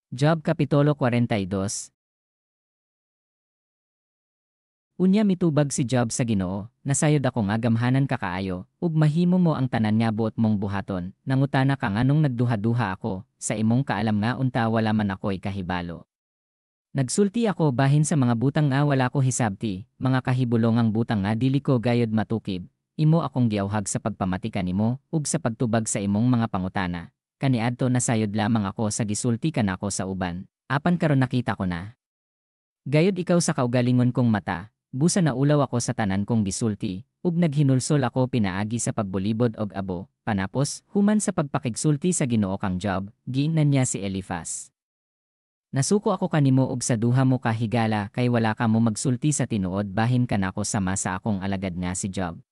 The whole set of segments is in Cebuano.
Job Kapitulo 42. Unya mitubag si Job sa Ginoo, "Nasayod ako nga gamhanan ka kaayo, ug mahimo mo ang tanan nga buot mong buhaton. Nangutana ka nganong nagduha-duha ako, sa imong kaalam nga unta wala man ako'y kahibalo. Nagsulti ako bahin sa mga butang nga wala ko hisabti, mga kahibulongang butang nga dili ko gayod matukib. Imo akong giawhag sa pagpamati kanimo, ug sa pagtubag sa imong mga pangutana. Kaniadto nasayod lamang ako sa gisulti kanako sa uban, apan karon nakita ko na gayod ikaw sa kaugalingon kong mata. Busa naulaw ako sa tanan kong gisulti, ug naghinulsol ako pinaagi sa pagbulibod og abo." Panapos, human sa pagpakigsulti sa Ginoo kang Job, giingnan niya si Elifas, "Nasuko ako kanimo og sa duha mo ka higala kay wala ka mo magsulti sa tinuod bahin kanako sama sa akong alagad nga si Job.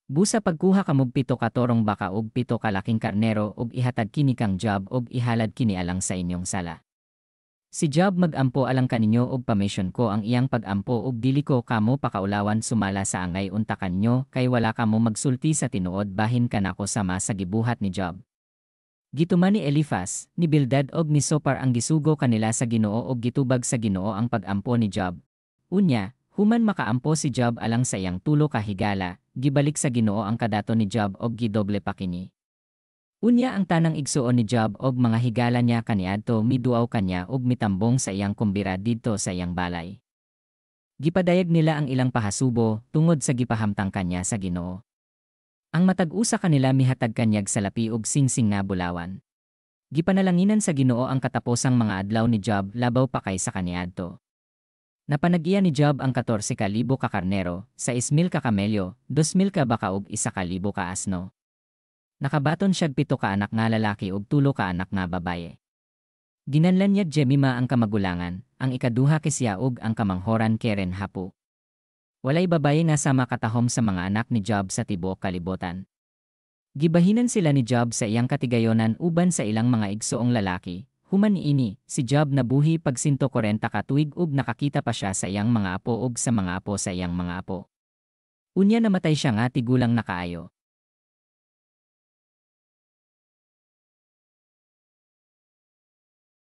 Busa pagkuha kamog 7 ka torong baka ug 7 ka laking karnero ug ihatag kini kang Job ug ihalad kini alang sa inyong sala. Si Job mag-ampo alang kaninyo ug pamation ko ang iyang pag-ampo ug dili ko kamo pakaulawan sumala sa angay unta kanyo kay wala kamo magsulti sa tinuod bahin kanako sama sa gibuhat ni Job." Gituman ni Elifas, ni Bildad og ni Sopar ang gisugo kanila sa Ginoo og gitubag sa Ginoo ang pag-ampo ni Job. Unya, human makaampo si Job alang sa iyang tulo ka higala, gibalik sa Ginoo ang kadato ni Job og gidoble pa kini. Unya ang tanang igsuon ni Job og mga higala niya kaniadto miduaw kanya og mitambong sa iyang kumbira didto sa iyang balay. Gipadayag nila ang ilang pahasubo tungod sa gipahamtang kanya sa Ginoo. Ang matag usa kanila mihatag kanyag salapi ug singsing nga bulawan. Gipanalanginan sa Ginoo ang kataposang mga adlaw ni Job labaw pa kaysa kaniadto. Napanag-iya ni Job ang 14,000 ka karnero, 6,000 ka kamelyo, 2,000 ka baka ug 1,000 ka asno. Nakabaton siyag 7 ka anak nga lalaki ug 3 ka anak nga babaye. Ginanlan niya Jemima ang kamagulangan, ang ikaduha Kesia ug ang kamanghoran Keren Hapu. Walay babaye nga sama katahom sa mga anak ni Job sa tibuok kalibutan. Gibahinan sila ni Job sa iyang katigayonan uban sa ilang mga igsoong lalaki. Human niini, si Job nabuhi pag 140 ka tuig ug nakakita pa siya sa iyang mga apo ug sa mga apo sa iyang mga apo. Unya namatay siya nga tigulang na kaayo.